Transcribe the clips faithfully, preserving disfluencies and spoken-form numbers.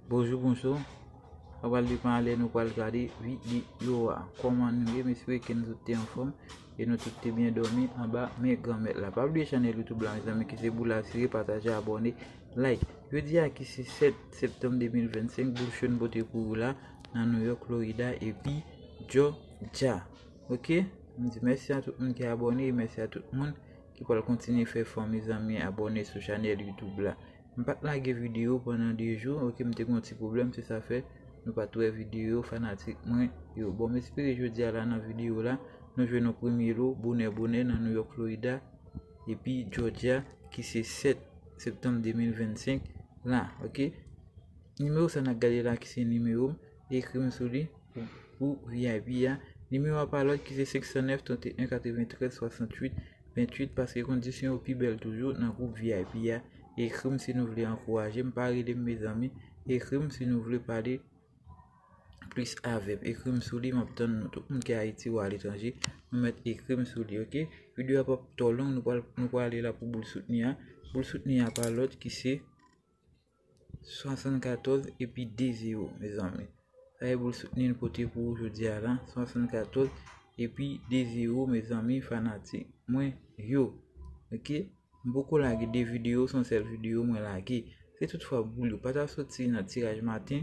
Bonjou, bonjou. Sa pral depann a lè nou pral gade videyo a. Kòman nou ye? M espere ke nou tout te anfòm e nou tout te byen dòmi anba men Granmèt la. Pa bliye chanèl YouTube la, mezanmi, ki se Boul Asire, pataje, abòne, like. Jodi a ki se sèt septanm de mil vennsenk, boul cho n pote pou ou la nan New York, Florida epi Georgia. Ok? M di mèsi a tout moun ki abòne e mèsi a tout moun ki pral kontinye fè fò, mezanmi, abòne sou chanèl YouTube la. M pa t lage videyo pandan de jou, ok, m te gen yon ti pwoblèm, se sa fè nou pa t wè videyo, fanatik mwen yo. Bon, m espere jodi a la nan videyo la, nou jwenn yon premye lo, bonè, bonè, nan New York, Florida, epi Georgia, ki se sèt septanm de mil vennsenk la, ok? Nimewo sa n ap gade la, ki se nimewo m, ekri m sou li pou, pou V I P a. Nimewo a pa lòt ki se senk san nèf, trannteyen, katreventrèz, swasanntuit, venntuit, paske kondisyon yo pi bèl toujou nan gwoup V I P a. Ekri m si nou vle ankouraje m, pa rele m, mezanmi. Ekri m si nou vle pale plis avè m. Ekri m sou li, m ap tann nou. Tout moun ki Ayiti ou aletranje, nou mèt ekri m sou li, ok? Videyo a p ap twò long, nou pral, nou pral ale la pou boul soutni a. Boul soutni a pa lòt ki se swasannkatòz epi de zewo, mezanmi. Sa e boul soutni n pote pou ou jodi a la, swasannkatòz epi de zewo, mezanmi, fanatik mwen yo. Ok? M poko lage de videyo, se yon sèl videyo mwen lage. Se toutfwa boul yo pa ta soti nan tiraj maten,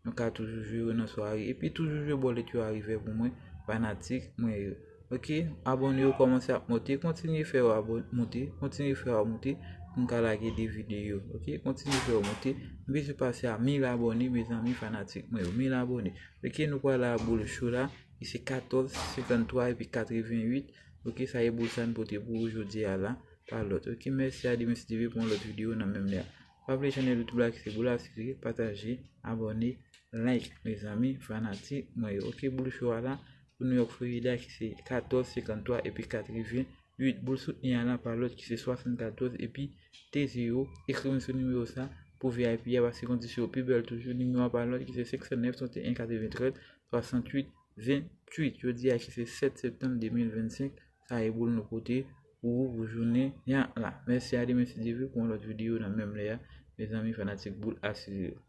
nou ka toujou jwe yo nan sware. Epi toujou jwe bòlèt yo a revè pou mwen, fanatik mwen yo. Ok, abòne yo kòmanse ap monte, kontinye fè yo abò-, monte, kontinye fè yo monte pou m ka lage de videyo. Ok, kontinye fè yo monte. M bezwen pase a mil abòne, mezanmi, fanatik mwen yo, mil abòne. Ok, nou pral a boul cho la, ki se katòz, senkanntwa epi katreventuit. Ok, sa e boul sa n pote pou ou jodi a la, pa lòt. Ok, mèsi a Demen si Dye vle pou yon lòt videyo nan menm lè a. Pa bliye chanèl YouTube la ki se Boul Asire, pataje, abòne, like, mezanmi, fanatik mwen yo. Ok, boul cho a la, pou New York, Florida, ki se katòz, senkanntwa epi katreventuit. Boul soutni a la pa lòt ki se swasannkatòz epi de zewo. Ekri m sou nimewo sa pou V I P a, paske kondisyon yo pi bèl toujou. Nimewo a pa lòt ki se senk san nèf, trannteyen, katreventrèz, swasanntuit, venntuit. Jodi a ki se sèt septanm de mil vennsenk, sa e boul nou pote pou ou pou jounen an la. Mèsi a Demen si Dye vle pou yon lòt videyo nan menm lè a. Mezanmi, fanatik Boul Asire yo.